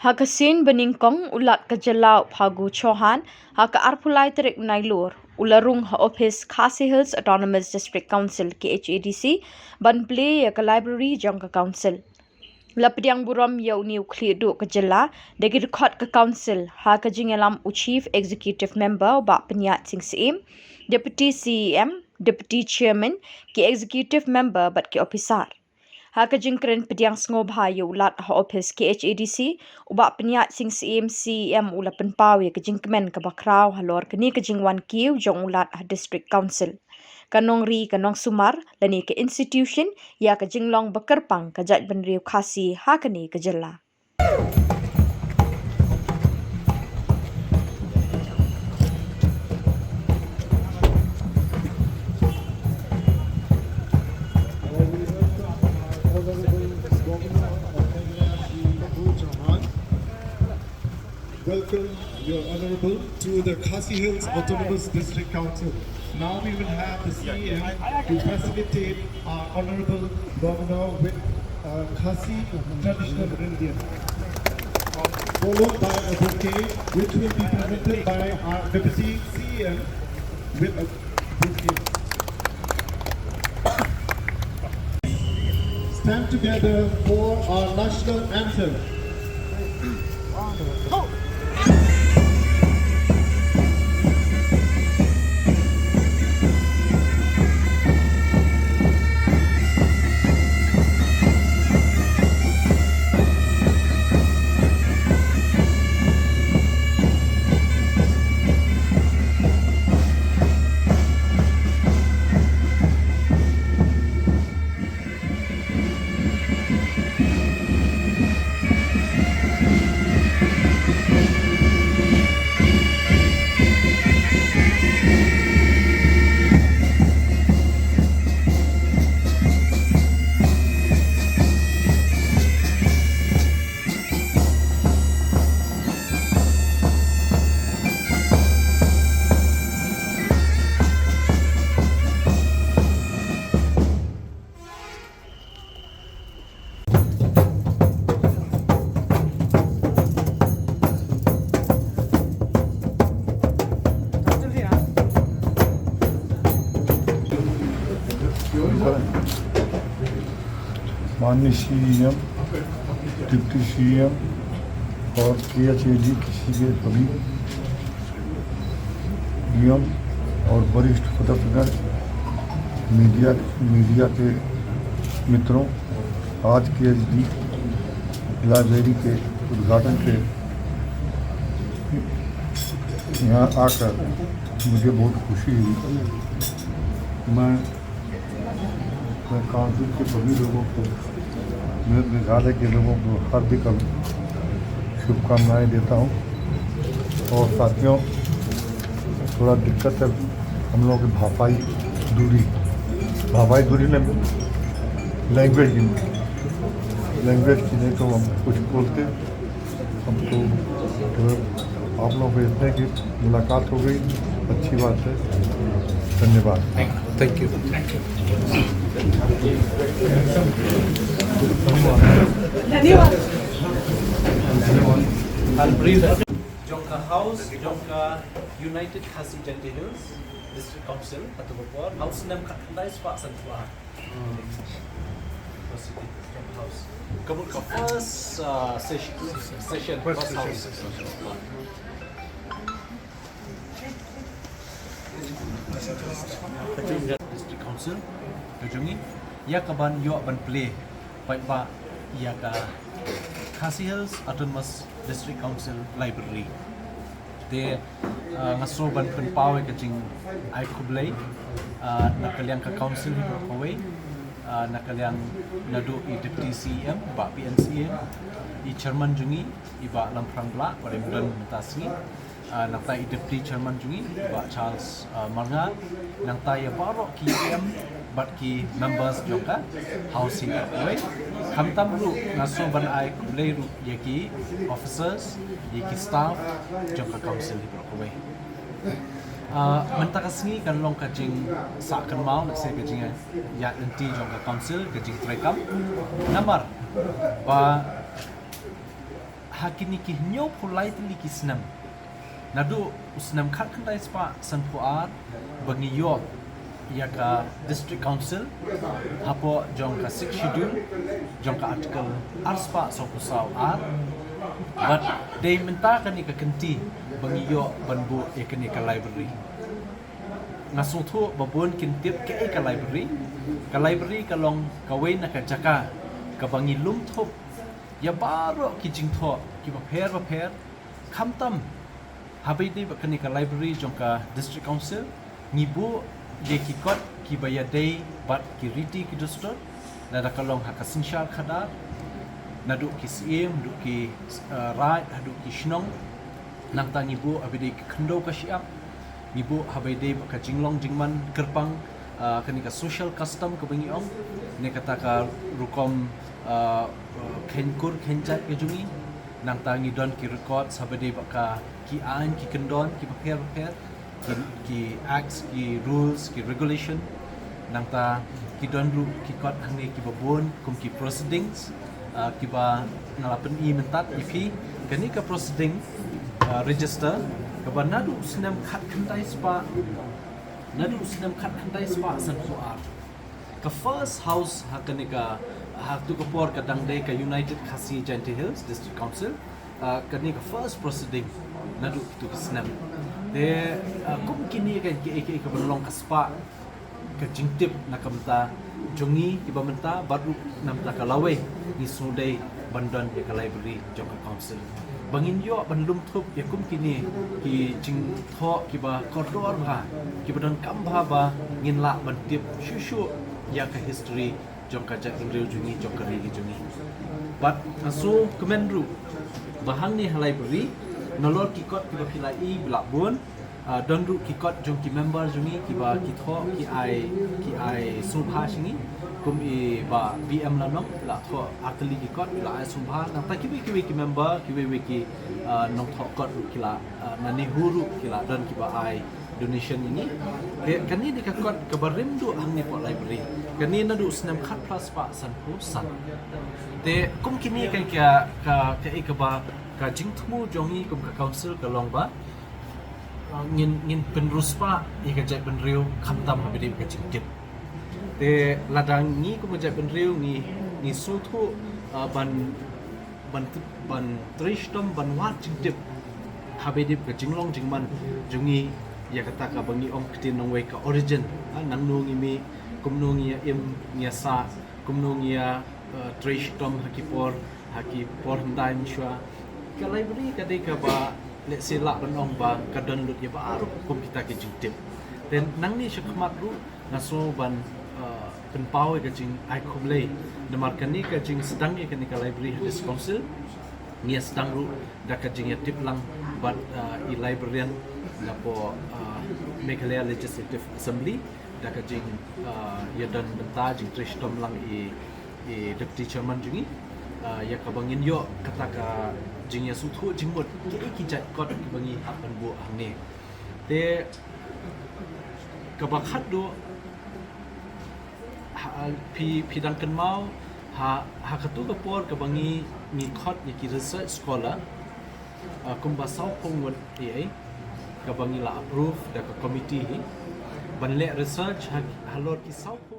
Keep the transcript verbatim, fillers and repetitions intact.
Ha ka sien ba nyngkong, u Lat ka jylla u Phagu Chauhan, ha ka arphew lai tarik Nailur, u la rung ha ophis Khasi Hills Autonomous District Council, K H A D C, ban plie ïa ka library jong ka council. La pdiang burom ïa une u khlieh duh ka jylla da ki dkhot ka council, ha ka jingïalam u Chief Executive Member u Bah Pynïaid Sing Syiem, Deputy C E M, Deputy Chairman, ki Executive Member bad ki officer. Ha ka jingkren pdiang sngewbha ïa u Lat ha ophis K H A D C, u Bah Pynïaid Sing Syiem C E M u la pynpaw ïa ka jingkmen kaba khraw halor kane ka jingwan kiew jong u Lat ha District Council, ka nongri ka nongsumar lane ka institution ïa ka jinglong ba kyrpang ka jaitbynriew Khasi ha kane ka jylla. Welcome, Your Honorable, to the Khasi Hills Autonomous District Council. Now we will have the C E M to facilitate our Honorable Governor with uh, Khasi traditional religion, followed by a bouquet which will be presented by our Deputy C E M with a bouquet. Stand together for our national anthem. माननीय सीएम, डिप्टी सीएम और केएचएडी किसी के सभी डीएम और वरिष्ठ पदस्थ, मीडिया, मीडिया के मित्रों, आज केएचडी लाइब्रेरी के उद्घाटन पे यहाँ आकर मुझे बहुत खुशी हुई। मैं मैं काउंसिल के सभी लोगों को, मे-, मेघालय के लोगों को हार्दिक अभ-, शुभकामनाएं देता हूँ। और साथियों, थोड़ा दिक्कत है हम लोगों की भाषाई दूरी, भाषाई दूरी में लैंग्वेज की, लैंग्वेज की, नहीं तो हम कुछ बोलते। हमको, आप लोगों को इतने की मुलाकात हो गई, अच्छी बात है। धन्यवाद। Thank you. धन्यवाद। I'll brief. Jong ka House, jong ka United Khasi Jaintia Hills District Council, ha kaba por, House nem khatkhyndai spah sanphew ar. Ka bun ka first, uh, session, session, first house. District Council ka jong ngi, ïa kaban ïoh ban plie paidbah ïa ka Khasi Hills Autonomous District Council Library. Te, ah, nga sngew ban pynpaw ïa ka jingai khublei, ah, na ka liang ka council hi baroh kawei, ah, na ka liang naduh i Deputy C E M, Bah P N Syiem, i chairman jong ngi, i Bah Lamphrang Blah, ba dang don mynta sngi, ah, nangta i Deputy Chairman jong ngi, i Bah Charles, ah, Marngar, nangta ïa baroh ki E M, bad ki members jong ka House hi baroh kawei. Khamtam ruh nga sngew ban ai khublei ruh ïa ki officers, ïa ki staff jong ka council hi baroh kawei. Ah, mynta ka sngi kan long ka jingsah kynmaw, lehse ka jingïaid lynti jong ka council, ka jingtrei kam. Namar ba Ha kine ki hynñiewphew lai tylli ki snem, naduh u snem khatkhyndai spah sanphew ar ba ngi ïoh ïa ka District Council hapoh jong ka Sixth Schedule jong ka Article ar spah sawphew saw ar, bad dei mynta kane ka kynti ba ngi ïoh ban buh ïa kane ka library. Nga sngewthuh ba bun kin tip kaei ka library. Ka library ka long kawei na ka jaka kaba ngi lum thup ïa baroh ki jingthoh kiba pher ba pher. Khamtam haba ïadei bad kane ka library jong ka District Council, ngi buh ïa ki kot kiba ïadei bad ki riti ki dustur, lada ka long ha ka synshar khadar, naduh ki syiem, haduh ki, eh, raid, haduh ki shnong. Nangta ngi buh haba ïadei ki khyndew ka shyiap, ngi buh haba ïadei bad ka jinglong jingman kyrpang, ah, kane ka social custom kaba ngi ong, ne kata ka rukom, ah, kheiñ kur kheiñ jait ka jong ngi. Nangta ngi don ki records haba ïadei bad ka ki aiñ ki kyndon kiba pher ba pher, ki, ki acts, ki rules, ki regulation. Nangta ki don ruh ki kot hangne kiba bun kum ki proceedings, ah, kiba nga la pyni mynta ïa phi. Kane ka proceeding, ah, register kaba naduh u snem khatkhyndai spah, naduh u snem khatkhyndai spah sanphew ar, ka first house ha kane ka, ha tu ka por ka dang dei ka United Khasi Jaintia Hills District Council, ah, kane ka first proceeding naduh tu ka snem. Te, ah, kum kine ka, ka, ka, ka ban long ka spah ka jingtip na ka bynta jong ngi kiba mynta bad ruh na ka bynta ka lawei, ngi sngewdei ban don ïa ka library jong ka council ba ngin ïoh ban lum thup ïa kum kine ki jingthoh kiba kordor bha, kiba donkam bha ba ngin lah ban tip shuh shuh ïa ka history jong ka jaitbynriew jong ngi, jong ka ri ka jong ngi. Bad nga sngewkmen ruh ba hangne ha library, nalor ki kot kiba phi la ïohi ba la bun, ah, don ruh ki kot jong ki member jong ngi kiba ki thoh ki ai, ki ai sngewbha sha ngi, kum i Bah B M Lanong, i la thoh ar tylli ki kot, i la ai sngewbha. Nangta kiwei kiwei ki member, kiwei wei ki, ah, nongthoh kot ruh ki la, ah, na NEHU ruh ki la don kiba ai donation ïa ngi. Te kane dei ka kot kaba rim duh hangne hapoh library. Kane naduh u snem khatphra spah sanphew san. Te kum kine ka, ka, ka, ka, kaba ka jingthmu jong ngi kum ka council ka long ba, ah, ngin, ngin pynriewspah ïa ka jaitbynriew khamtam haba ïadei ka jingtip. Te lada ngi kum ka jaitbynriew ngi, ngi sngewthuh, ah, ban, ban, ban trei shitom ban wad jingtip haba ïadei ka jinglong jingman jong ngi ïa kata kaba ngi ong ktien nongwei ka origin. Ah, nangno ngi mih, kumno ngi ïa im, ngi ïa sah, kumno ngi ïa, eh, trei shitom ha ki por, ha ki por hyndai mynshuwa. Ka library ka dei kaba lehse lah ban ong ba ka don lut ïa baroh kum kita ki jingtip. Te nangne shakhmat ruh nga sngew ban, eh, pynpaw ïa ka jingai khublei namar kane ka jingsdang ïa kane ka library ha District Council. Ngi ïa sdang ruh da ka jingïatip lang bad, eh, i librarian napoh, eh, Meghalaya Legislative Assembly. Da ka jing, ah, ïadon bynta jingtrei shitom lang i, i Deputy Chairman jong ngi, ah, ïa kaba ngin ïoh kata ka jingïasngewthuh jingmut kiei ki jait kot kiba ngi hap ban buh hangne. Te kaba khatduh, ha, phi, phi dang kynmaw ha, ha katu ka por kaba ngi, ngi khot ïa ki research scholar, ah, kumba sawphew ngut ei ei kaba ngi la approve da ka committee hi ban leh research ha, halor ki sawphew